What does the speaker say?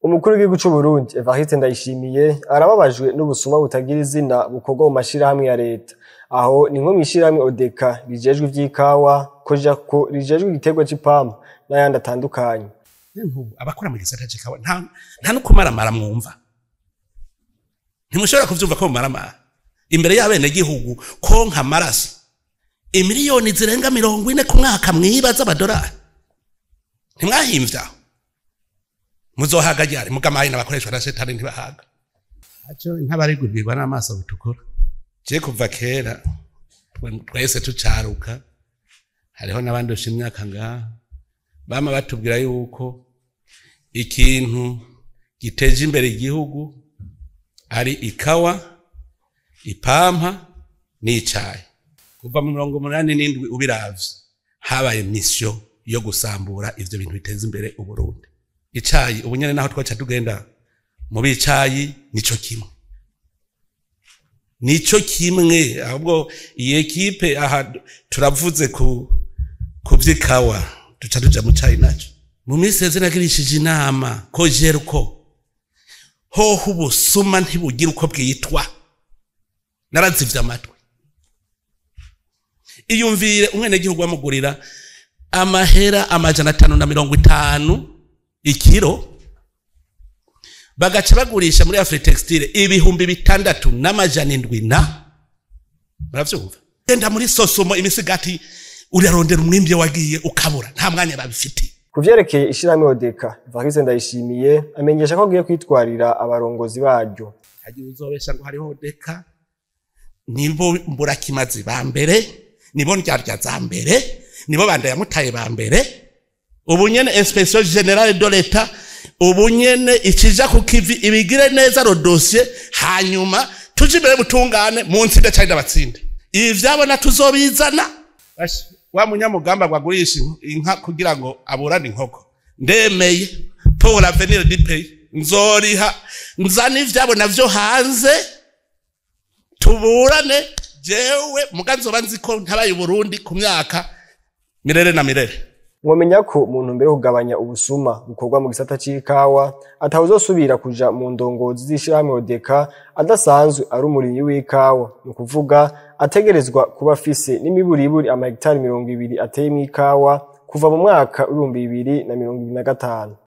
Umukuru w'igihugu c'u Burundi Evariste Ndayishimiye arababajwe n'ubusuma butagira izina bukorwa mu mashirahamwe ya leta. Aho ni nko mw'ishirahamwe Odeka rijejwe ivy'ikawa, Kojako rijejwe igiterwa c'ipampa n'ayandi atandukanye. Nk'ubu abakora mu gisata c'ikawa nta no kumaramara mwumva. Ntimushobora kuvyumva ko mumaramara imbere y'abenegihugu konka amaraso imiliyoni zirenga 40 ku mwaka mwiba z'amadolari. Ntimwahimvye aho muzohaga ryari? Mugamaye n'abakoreshwa na shetani ntibahaga. Aco ntabarigurwa n'amaso butukura. Je kuva kera twese tucaruka, hariho n'abandusha imyaka ngaha, bama batubwira yuko ikintu giteje imbere igihugu ari ikawa, ipampa n'icayi. Kuva mu 87 ubiravye habaye mission yo gusambura ivyo bintu biteza imbere Uburundi. Icayi ubu nyene naho twaca tugenda mu bicayi nico kimwe, nico kimwe. Ahubwo iyi ekipe aha turavuze ku vy'ikawa, duca tuja mu cayi naco. Mu minsi yeze nagirishije inama ko Jerko hoho ubusuma ntibugira uko bwitwa, narazivye amatwi. Iyumvire umwenegihugu bamugurira amahera 550 ikiro, bagaca bagurisha muri Afritextile 6700 na muravyumva. Genda muri Sosomo imisigati urarondera umwimbi wagiye ukabura, nta mwanya babifitiye. Ku vyerekeye ishirahamwe Odeka, Evariste Ndayishimiye amenyesha ko agiye kwitwarira abarongozi baryo. Hagiye uzobesha ngo hariho Odeka, nibo mburakimazi ba mbere, nibo ndyarya za mbere, nibo banda yamutaye ba mbere. Ubu nyene inspection générale de l'État ubu nyene ikija ku kivi ibigire neza ro dossier, hanyuma tuje imbere butungane mu nsinde cyane ndabatsinde. Ibi vyabona tuzobizana. Wa munyamugamba gwagurisha inka kugira ngo aburane inkoko, ndemeye pour l'avenir du pays nzoriha nzana ivyabo navyo hanze tuburane. Jewe muga nzoba nzi ko ntabaye Burundi ku myaka mirere na mirere. Mwomenya ko mu ntumbero yo kugabanya ubusuma bukorwa mu gisata c'ikawa, atawuzosubira kuja mu ndongozi z'ishirahamwe Odeka adasanzwe ari umurimyi w'ikawa, ni ukuvuga ategerezwa kuba afise n'imiburiburi amahegitari 20 ateyemwo ikawa kuva mu mwaka w'2025.